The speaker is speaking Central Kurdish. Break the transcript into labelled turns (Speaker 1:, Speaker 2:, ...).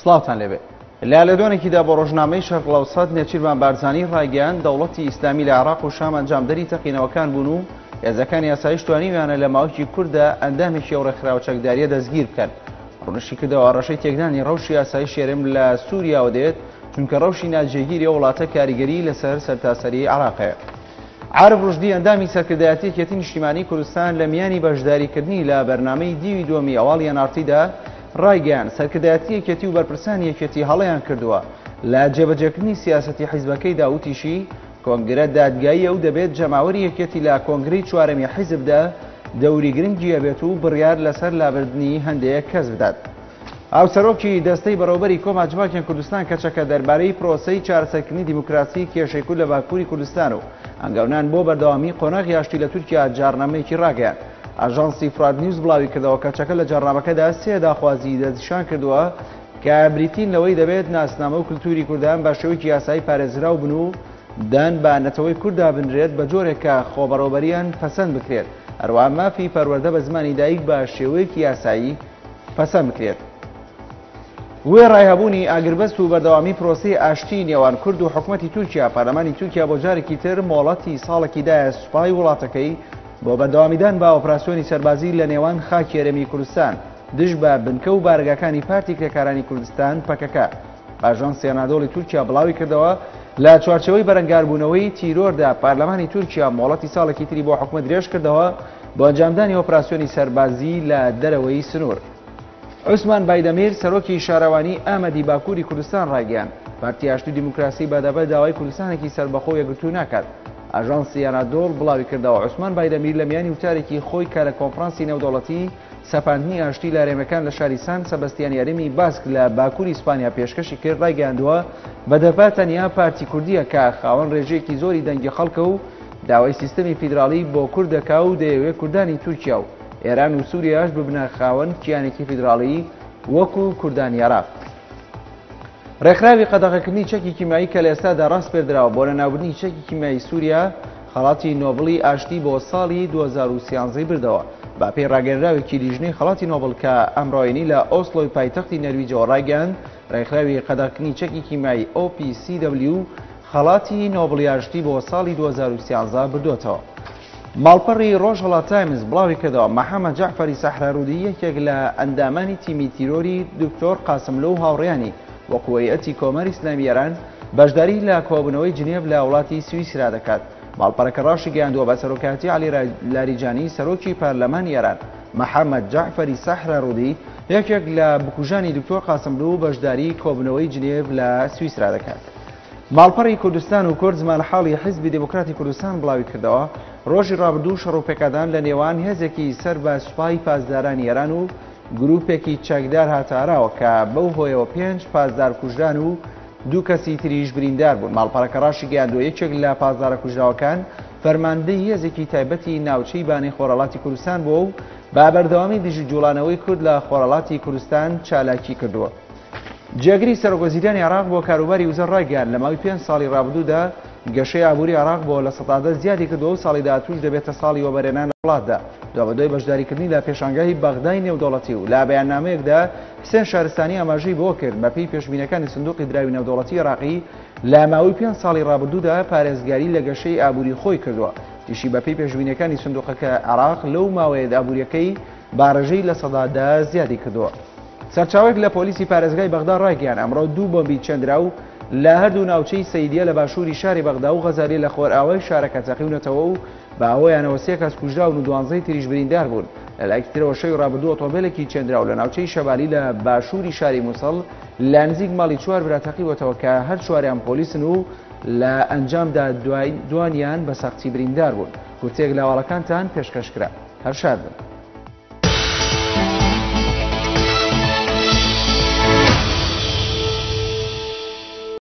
Speaker 1: سڵاوتان لێبێ. لە لێدوانێکیدا بۆ ڕۆژنامەی شەرق الاوسط نێچیرڤان بارزانی ڕایگەیاند دەوڵەتی ئیسلامی لە عێراق و شام ئەنجامدەری تەقینەوەکان بوون و هێزەکانی ئاسایش توانیویانە لە ماوەیەکی کورتدا ئەندامێکی ئەو ڕێکخراوە چەکدارییە دەستگیر بکەن. ڕوونیشیکردەوە هەڕەشەی تێکدانی ڕەوشی ئاسایشی هەرێم لە سووریاوە دێت، چونکە ڕەوشی ناجێگیری ئەو وڵاتە کاریگەریی لەسەر سەرتاسەری عێراق هەیە. عارف ڕوشدی ئەندامی سەرکردایەتی یەکێتی نیشتیمانی کوردستان لە میانی بەشداریکردنی لە بەرنامەی دیوی دووەمی هەواڵی ئەنارتیدا ڕایگەیاند سەرکردایەتی یەکێتی و بەرپرسانی یەکێتی هەڵەیان کردووە لە جێبەجێکردنی سیاسەتی حیزبەکەیدا وتیشی کۆنگرە دادگاییە و دەبێت جەماوەری یەکێتی لە کۆنگرەی چوارەمی حیزبدا دەوری گرنگی هەبێت و بڕیار لەسەر لابردنی هەندێک کەس بدات. هاوسەرۆکی دەستەی بەڕێوەبەری کۆما جڤاکێن کوردستان کەچەکە دەربارەی پرۆسەی چارەسەرکردنی دیموکراسی کێشەی کورد لە باکووری کوردستان و هەنگاونان بۆ بەردەوامی قۆناغی ئاشتی لە تورکیا جاڕنامەیەکی ڕاگەیاند. ئاژانسی فرات نیوز بڵاویکردەوە کەچەکە لە جاڕنامەکەدا سێ داخوازی دەستنیشان کردووە کە بریتین لەوەی دەبێت ناسنامە و کلتوری کوردان بە شێوەیەکی یاسایی پارێزراو بن و دان بە نەتەوەی کورددا بنرێت بە جۆرێک کە خۆبەڕێوەبەرییان پەسەند بکرێت، هەروەها مافی پەروەردە بە زمانی دایک بە شێوەیەکی یاسایی پەسەند بکرێت. وێڕای هەبوونی ئاگربەست و بەردەوامی پرۆسەی ئاشتیی نێوان کورد و حکومەتی تورکیا، پەرلەمانی تورکیا بۆ جارێکی تر مۆڵەتی ساڵێکی دایە سوپای وڵاتەکەی بۆ بەردەوامیدان بە ئۆپراسیۆنی سەربازی لە نێوان خاکی هەرێمی کوردستان دژ بە بنکە و بارەگاکانی پارتی کرێکارانی کوردستان، پەکەکە. ئاژانسی ئەنادۆڵی تورکیا بڵاویکردەوە، لە چوارچێوەی بەرەنگاربوونەوەی تیرۆردا پەرلەمانی تورکیا مۆڵەتی ساڵێکی تری بۆ حکومەت درێژکردەوە بۆ ئەنجامدانی ئۆپراسیۆنی سەربازی لە دەرەوەی سنوور. عوسمان بایدەمیر، سەرۆکی شارەوانیی ئامەدی باکووری کوردستان ڕایگەیاند، پارتی ئاشتی و دیموکراسی بەدەبە داوای کوردستانێکی سەربەخۆ و یەکگرتوو ناکات. ئاژانسی ئەنادۆڵ بڵاویکردەوە، عوسمان بایدەمیر لە میانی وتارێکی خۆی کە لە کۆنفرانسی نێودەوڵەتی سەپاندنی ئاشتی لە هەرێمەکان لە شاری سان سەبەستیانی هەرێمی باسک لە باکووری ئیسپانیا پێشکەشی کرد ڕایگەیاندووە، بەدەپە تەنیا پارتی کوردییە کە خاوەن ڕێژەیەکی زۆری دەنگی خەڵکە و داوای سیستەمی فیدراڵی بۆ کورد دەکا و دەیەوێ کوردانی تورکیا و ئێران و سوریاش ببنە خاوەن کیانێکی فیدراڵی وەکو کوردانی عێراق. ڕێکخراوی قەدەغەکردنی چەکی کیمیایی کە لە ئێستادا ڕاسپێردراوە بۆ لەناوبردنی چەکی کیمیایی سوریا، خەڵاتی نۆبڵی ئاشتی بۆ ساڵی 2013 بردەوە. بە پێی ڕاگەیەنراوێکی لیژنەی خەڵاتی نۆبڵ کە ئەمڕۆ هەینی لە ئۆسلۆی پایتەختی نەرویجەوە ڕایگەیاند، ڕێکخراوی قەدەغەکردنی چەکی کیمیایی OPCW خەڵاتی نۆبڵی ئاشتی بۆ ساڵی 2013 بردووەتەوە. ماڵپەڕی ڕۆژهەڵات تایمز بڵاویکردەوە، محەمەد جەعفەری سەحرارودی یەکێک لە ئەندامانی تیمی تیرۆری دکتۆر قاسملۆ و هاوڕێیانی وەکو هەیئەتی کۆماری ئیسلامی ئێران بەشداری لە کۆبوونەوەی جنێڤ لە وڵاتی سویسرا دەکات. ماڵپەڕەکە ڕاشیگەیاندووە، بە سەرۆکایەتی عەلی لاریجانی سەرۆکی پەرلەمانی ئێران، محەمەد جەعفەری سەحرارودی یەکێک لە بکوژانی دکتۆر قاسملوو بەشداری کۆبوونەوەی جنێڤ لە سویسرا دەکات. ماڵپەڕی کوردستان و کورد زمانحاڵی حیزبی دێموکراتی کوردستان بڵاویکردەوە، ڕۆژی ڕابردوو شەڕ و پێکدادان لە نێوان هێزێکی سەر بە سوپای پاسدارانی ئێران و گرووپێکی چەکدار هاتە ئاراوە کە بەو هۆیەوە پێنج پاسدار کوژران و دوو کەسی تریش بریندار بوون. ماڵپەڕەکە ڕاشیگەیاندووە، یەکێک لە پاسدارە کوژراوەکان فەرماندەی هێزێکی تایبەتی ناوچەی بانەی خۆرهەڵاتی کوردستان بووە و بە بەردەوامی دژی جووڵانەوەی کورد لە خۆرهەڵاتی کوردستان چالاکی کردووە. جێگری سەرۆکوەزیرانی عێراق بۆ کاروباری وزە ڕایگەیاند، لە ماوەی پێنج ساڵی ڕابردوودا گەشەی ئابووری عێراق بۆ 10% زیادی کردووە و ساڵی داهاتووش دەبێتە ساڵی وەبەرهێنان لە وڵاتدا. دوابەدوای بەشداریکردنی لە پێشانگای بەغدای نێودەوڵەتی و لە بەیاننامەیەکدا حسێن شارستانی ئاماژەی بەوە کرد، بەپێی پێشبینەکانی سندوقی دراوی نێودەوڵەتی عێراقی لە ماوەی پێنج ساڵی ڕابردوودا پارێزگاری لە گەشەی ئابووری خۆی کردووە. وتیشی، بەپێی پێشبینیەکانی سندوقەکە عێراق لەو ماوەیەدا ئابووریەکەی بە ڕێژەی 10% زیادی کردووە. سەرچاوەیەک لە پۆلیسی پارێزگای بەغدا ڕایگەیاند، ئەمڕۆ دوو بۆمبی چێندراو لە هەردوو ناوچەی سەیدیە لە باشووری شاری بەغدا و غەزالیە لە خۆرئاوای شارەکە تەقیونەتەوە و بە هۆیانەوە سێ کەس کوژراون و دوانزەی تریش بریندار بوون. لە لایەکی ترەوە شەوی ڕابردوو ئۆتۆمبێلێکی چێندراو لە ناوچەی شەبالی لە باشووری شاری موسڵ لە نزیک ماڵی چوار برا تەقیوەتەوە کە هەر چواریان پۆلیسن و لە ئەنجامدا دوانیان بە سەختی بریندار بوون. کورتەیەک لە هەواڵەکانتان پێشکەش کرا. هەر شاد بن.